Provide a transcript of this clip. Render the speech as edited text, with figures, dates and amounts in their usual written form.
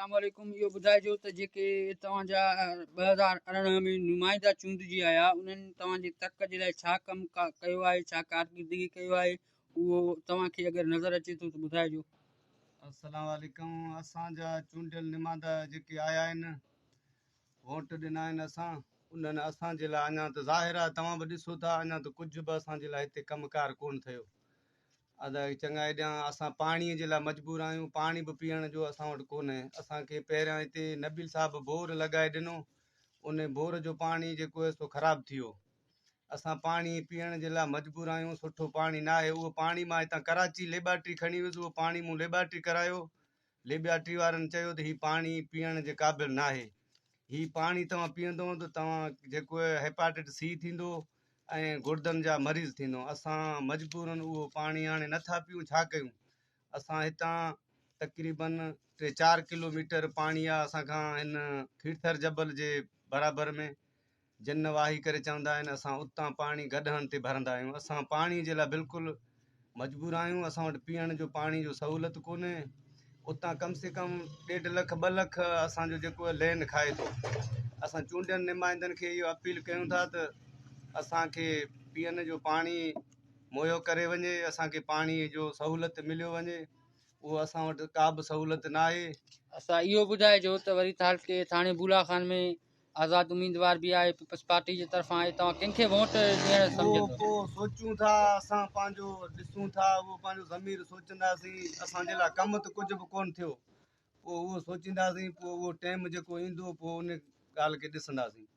اسلام عليڪم اهو ٻڌائجو ته جيڪي توهان جا 2018 ۾ نمائندا چونڊجي آيا انهن توهان جي تڪ جي لاء ڇا ڪم ڪيو آهي ڇا ڪارڪردگي ڪيو آهي اهو توهان کي اگر نظر اچي ٿو ته ٻڌائجو. السلام عليڪم اسان جا چونڊيل نمائندا جيڪي آيا آهن ووٽ ڏنا آهن اسان انهن اسان جي لاء اڃا ته ظاهر آهي توهان به ڏسو ٿا اڃا ته ڪجهه به اسان جي لاء هتي ڪم ڪار ڪونه ٿيو ادا چڱائي ڏيان اسان پاڻي جي لاء مجبور آهيون پاڻي به پيئڻ جو اسان وٽ ڪونهي اسان کي پهريان هتي نبيل صاحب بور لڳائي ڏنو ان بور جو پاڻي جيڪو آهي سو خراب ٿي ويو اسان پاڻي پيئڻ جي لاء مجبور آهيون سٺو پاڻي ناهي اهو پاڻي مان هتان ڪراچي ليبارٽري کڻي ويس اهو پاڻي مون ليبارٽري ڪرايو ليبارٽري وارن چيو ته هي پاڻي پيئڻ جي قابل ناهي هي پاڻي توهان پيئندو ته توهان جيڪو هيپاٽائٽس سي ٿيندو ۽ گڙدن جا مريض ٿيندو اسان مجبورن اهو پاڻي هاڻي نٿا پيئون ڇا ڪيون اسان هتان تقريبن ٽي چار ڪلو ميٽر پاڻي آهي اسان کان هن کيرٿر جبل جي برابر ۾ جن واهي ڪري چوندا آهن اسان اتان پاڻي گڏهن تي ڀرندا آهيون اسان پاڻي جي لاء بلڪل مجبور آهيون اسان وٽ پيئڻ جو پاڻي جو سهولت ڪونهي اتان ڪم سي ڪم ڏيڍ لک ٻه لک اسانجو جيڪو لين کائي ٿو اسان چونڊيل نمائندن کي اهو اپيل ڪيون ٿا ته اسانکي پيئڻ جو پاڻي مهيو ڪري وڃي اسانکي پاڻي جو سهولت مليو وڃي اهو اسان وٽ ڪا به سهولت ناهي. اسان اهو ٻڌائجو ته وري تعلقي ٿاڻي بولا خان ۾ آزاد اميدوار به آهي پيپلز پارٽي جي طرفان آهي توهان ڪنهن کي ووٽ ڏيڻ اهو سمجهندو. پوء سوچون ٿا اسان پنهنجو ڏسون ٿا اهو پنهنجو ضمير سوچنداسين اسان جي لاء ڪم ته ڪجهه به ڪونه ٿيو پوء اهو سوچينداسين پوء اهو ٽيم جيڪو ايندو پوء ان ڳالهه کي ڏسنداسين.